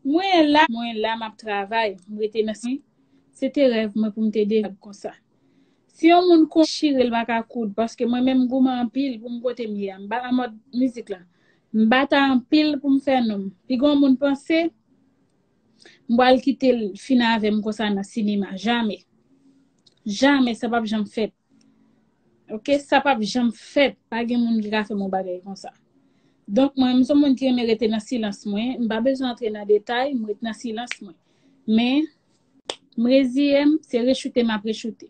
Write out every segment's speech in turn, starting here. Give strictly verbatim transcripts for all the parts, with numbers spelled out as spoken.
Mwen la, mwen la, m ap travay. M rete nan si. Se te rèv mwen pou m te de vag konsa. Si yon moun kon chire, l pa ka koud, paske mwen menm m goumen anpil pou m kote m ye a. M pa nan mòd mizik la. M bata anpil pou m fè non m. Piga yon moun panse, m pral kite l fin avè m konsa nan sinema. Jamè. Jamè, sa p ap janm fèt. Ok, sa p ap janm fèt. Pa gen moun ki ka fè m yon bagay konsa. Donk, mwen, m se yon moun ki renmen rete nan silans mwen. M pa bezwen antre nan detay, m ret nan silans mwen. Men, m reziye m, se rechoute m ap rechoute.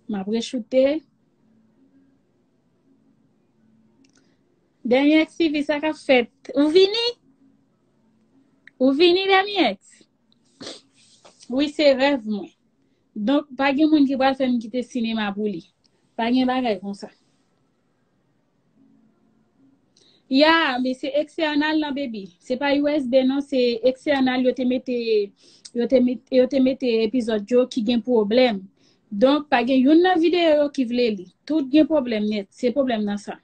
M ap rechoute. Dènye X T V, sa k ap fèt? Ou vini? Ou vini, Dènye X? Wi, se rèv mwen. Donk, pa gen moun ki pral fè m kite sinema pou li. Pa gen bagay konsa. Ya, men se ekstènal nan, baby. Se pa U S B non, se ekstènal yo te mete, yo te met-, yo te mete epizòd yo ki gen pwoblèm. Donk, pa gen youn nan videyo yo ki vle li. Tout gen pwoblèm nèt. Se pwoblèm nan sa.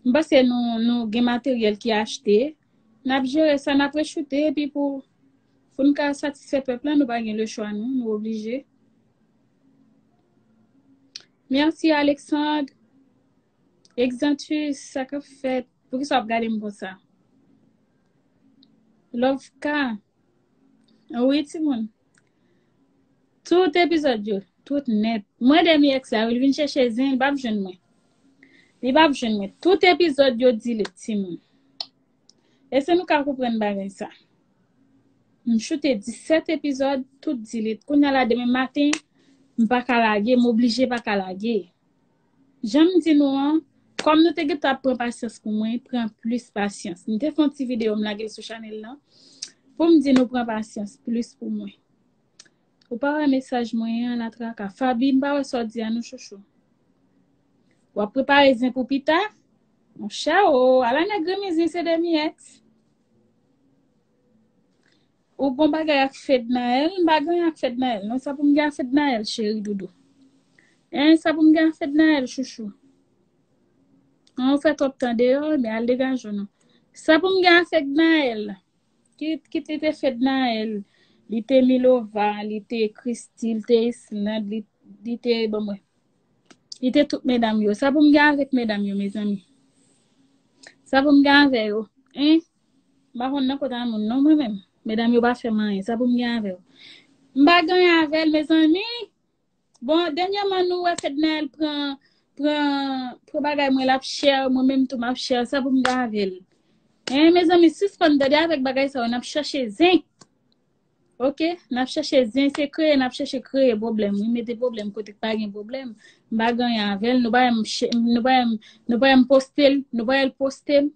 M panse nou, nou gen materyèl ki achte. N ap jere sa, n ap rechoute, epi pou, pou n ka satisfè pèp la, nou pa gen lechwa, non, nou oblije. Mèsi, Alexandre. Exantus, sa k ap fèt? Poukisa w ap gade m konsa? Love K. Wi, timoun. Tout epizòd yo, tout nèt. Mwen, Dènye X la, wi, l vin chèche zen, li p ap jwenn mwen. Li p ap jwenn mwen. Tout epizòd yo delete, timoun. Èske nou ka konprann bagay sa? M choute disèt epizòd, tout delete. Kounye a la, demen maten, m pa ka lage, m oblije pa ka lage. Jan m di nou an, kòm nou te gentan ap pran pasyans pou mwen, pran plis pasyans. M te fè yon ti videyo, m lage l sou chanèl lan, pou m di nou pran pasyans plis pou mwen. Ou pa wè mesaj mwen an, la traka. Faby, m pa wè sa w di a non, chouchou. W ap prepare zen pou pita? Monchè, o, ala nèg renmen zen, se Dènye X. Ou gon bagay ak Fednaelle? M pa gen anyen ak Fednaelle. Non, sa pou m gen ak Fednaelle, cheri doudou. Hein, sa pou m gen ak Fednaelle, chouchou. An, ou fè twòp tan deyò, men al degaje w non. Sa pou m gen ak Fednaelle? Ki, ki te, te Fednaelle? Li te Milova, li te Christy, li te Islande, li, li te, bon, mwen. Li te tout medam yo. Sa pou m gen avèk medam yo, mezanmi? Sa pou m gen avè yo? Hein? M pa konn nan kòt a moun non, mwen menm. Medam yo pa fè m anyen. Sa pou m gen avè yo? M pa gen anyen avè l, mezanmi. Bon, dènyèman, nou wè Fednaelle pran, pran, pran bagay mwen, l ap share, mwen menm tou, m ap share. Sa pou m gen avè l? Hein, mezanmi, sispann tande avèk bagay sa yo, n ap chache zen. Ok, n ap chache zen, se kreye, n ap chache kreye pwoblèm. Wi, mete pwoblèm kote k pa gen pwoblèm. M pa gen anyen avè l, nou pa wè m ch-, nou pa wè m, nou pa wè m poste l, nou pa wè l poste m,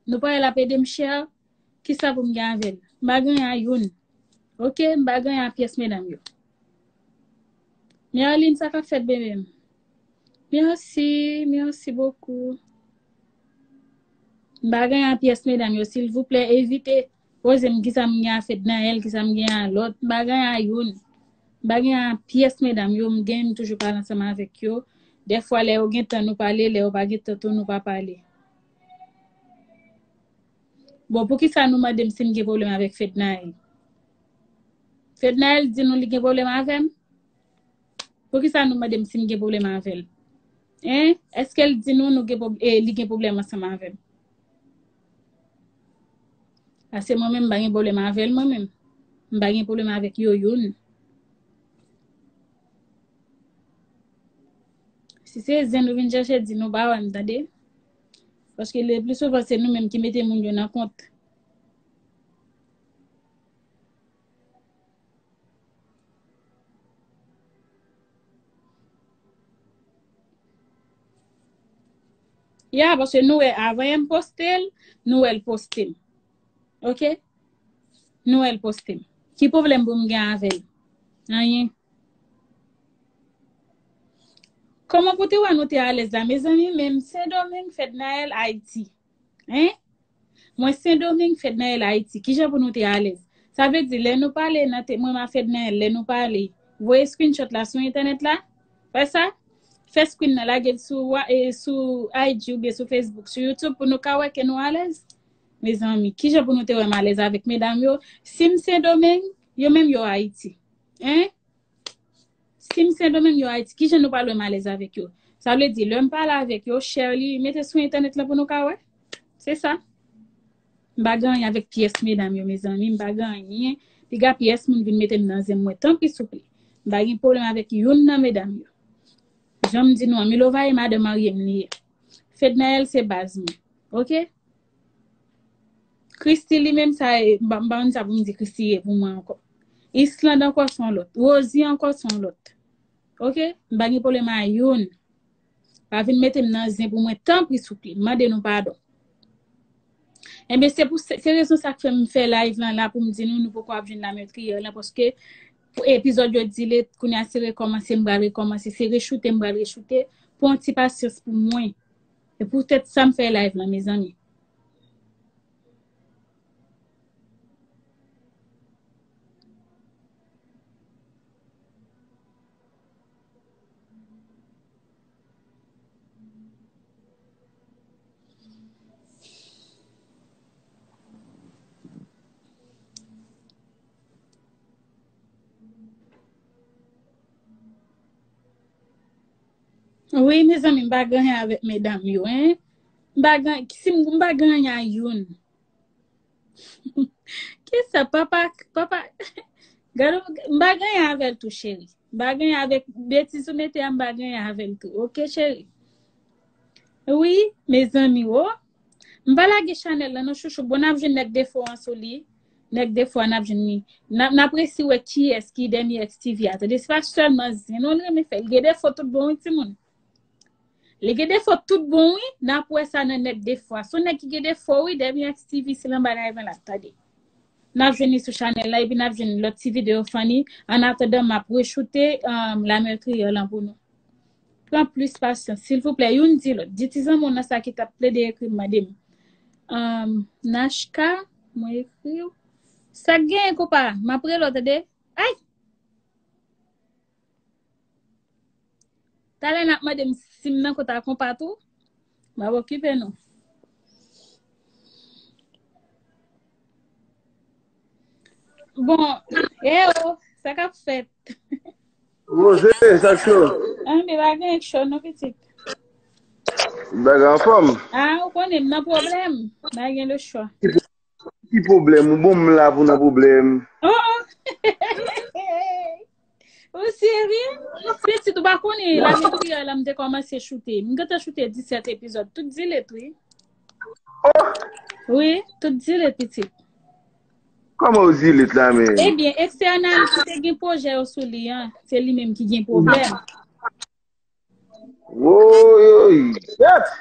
nou pa wè l ap ede m share. Kisa pou m gen avè l? M pa gen anyen a youn. Ok, m pa gen anyen a pyès medam yo. Merline, sa k ap fèt, bebe m? Merci, merci beaucoup. M pa gen anyen a pyès medam yo, silvouplè, evite poze m kisa m gen a Fednaelle, kisa m gen a lòt. M pa gen anyen a youn. M pa gen anyen a pyès medam yo, m gen, m toujou pale ansanm avèk yo. Dèfwa, lè yo gen tan, nou pale, lè yo pa gen tan tou, nou pa pale. Bon, poukisa nou mande m si m gen pwoblèm avèk Fednaelle? Fednaelle di nou li gen pwoblèm avè m? Poukisa nou mande m si m gen pwoblèm avè l? Hein? Èske l di nou, nou gen pwob-, eh, li gen pwoblèm ansanm avè m? Paske mwen menm, m pa gen pwoblèm avè l, mwen menm. M pa gen pwoblèm avèk yo youn. Si se zen nou vin chache, di nou pa wè m, tande. Paske le pli souvan, se nou menm ki mete moun yo nan kont. Ya, paske nou wè, avan yè m poste l, nou wè l poste m. Ok? Nou wè l poste m. Ki pwoblèm pou m gen avè l? Anyen. Kòman pou te wè nou te alèz la, mezanmi? Menm Sendomeng, Fednaelle, Ayiti. Hein? Mwen Sendomeng, Fednaelle, Ayiti. Kijan pou nou te alèz? Sa vle di, lè nou pale nan te-, mwen, m a Fednaelle, lè nou pale, voye screenshot la sou entènèt la. Fè sa. fè screen nan, lage l sou, wa- e, sou I G oubyen sou Facebook, sou YouTube, pou nou ka wè ke nou alèz. Mezanmi, kijan pou nou te wè m alèz avèk medam yo? Si m Sendomeng, yo menm yo Ayiti. Hein? Si m Sendomeng, yo Ayiti, kijan nou pral wè m alèz avèk yo? Sa vle di, lè m pale avèk yo, share li, mete sou entènèt la pou nou ka wè. Se sa. M pa gen anyen avèk pyès medam yo, mezanmi. M pa gen anyen. Piga pyès moun vin mete m nan zen mwen, tanpri souple. M pa gen pwoblèm avèk youn nan medam yo. Jan m di nou an, Milova e madan marye m li ye. Fednaelle se baz mwen. Oke? Christy li menm sa, e, m pa m pa konn sa pou m di Christy ye pou mwen ankò. Islande ankò se yon lòt. Rosie ankò se yon lòt. Oke? M pa gen pwoblèm a youn. Pa vin mete m nan zen pou mwen, tanpri souple. M mande nou padon. Enben, se pou se, se rezon sa k fè m fè live lan la pou m di nou, nou poko ap jwenn Lametrière lan, paske pou epizòd yo delete, kounye a se rekòmanse, m pral rekòmanse, se rechoute, m pral rechoute, pran ti pasyans pou mwen. E poutèt sa m fè live lan, mezanmi. Wi, mezanmi, m pa gen anyen avèk medam yo, en. M pa gen, si m, m pa gen anyen a youn. Kisa, papa, papa, gade, m pa gen anyen avè l tou, cheri. M pa gen anyen avèk betiz ou mete a, m pa gen anyen avè l tou. Oke, cheri? Wi, mezanmi, o. M pa lage chanèl la, non, chouchou. Bon, n ap jwenn nèg defo an sou li. Nèg defo a, n ap jwenn li. N ap, n ap resi wè kiyès ki dènye X T V a. Tande, se pa sèlman zen, non, l renmen fè. L gen defo tout bon, wi, timoun. Li gen defo tout bon, wi. N ap wè sa nan nèg defo a. Se yon nèg ki gen defo, wi. Dènye X T V, se nan bagay ven l ap tande. N ap jwenn li sou chanèl la, epi n ap jwenn lòt ti videyo funny. Annatandan, m ap rechoute, um, Lametrière lan pou nou. Pran plis pasyans, silvouplè. Youn di lòt. Di ti zanmi w nan sa ki t ap plede ekri m, mande m. Um, Nashka, mwen ekri w. Sa k genyen, konpa? M ap rele w, tande? Ay! Talè n ap mande m si m nan kont a konpa tou. M ap okipe nou. Bon, e o, sa k ap fèt? Rose, sa k cho? Ann, men pa gen cho non, pitit. Bagay anfòm. Ah, ou konnen m nan pwoblèm. M pa gen lechwa. Ki pwoblèm? Ou bon, m la pou nan pwoblèm. Oh, oh. Ou serye? Pitit, ou pa konnen, Lametrière la, m te kòmanse choute. M gentan choute disèt epizòd. Tout delete, wi. Oh! Wi, tout delete, pitit. Kòman ou delete la, men? Ebyen, External ki te gen pwojè yo sou li an, se li menm ki gen pwoblèm. Woy, woy, kèt!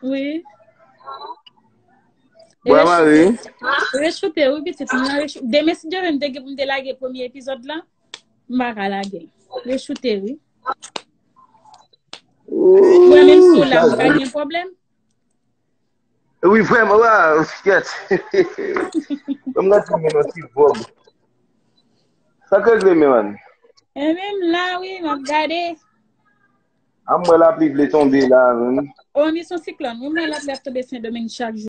Wi. Bwa mare. Rechoute, wi, pitit. Mwen rechoute. Demen, si Dye vle, m te gen pou m te lage premye epizòd la. M pa ka lage l. Rechoute, wi. Mwen menm sou la, m pa gen pwoblèm. Wi, vrèman, wa, kèt. Ban m gade si m gen yon ti vòb. Sa k regle, men, man? E menm la, wi, m ap gade. A, m wè lapli vle tonbe la, menm. O, ni son siklòn. Wi, m wè lapli ap tonbe Sendomeng chak jou.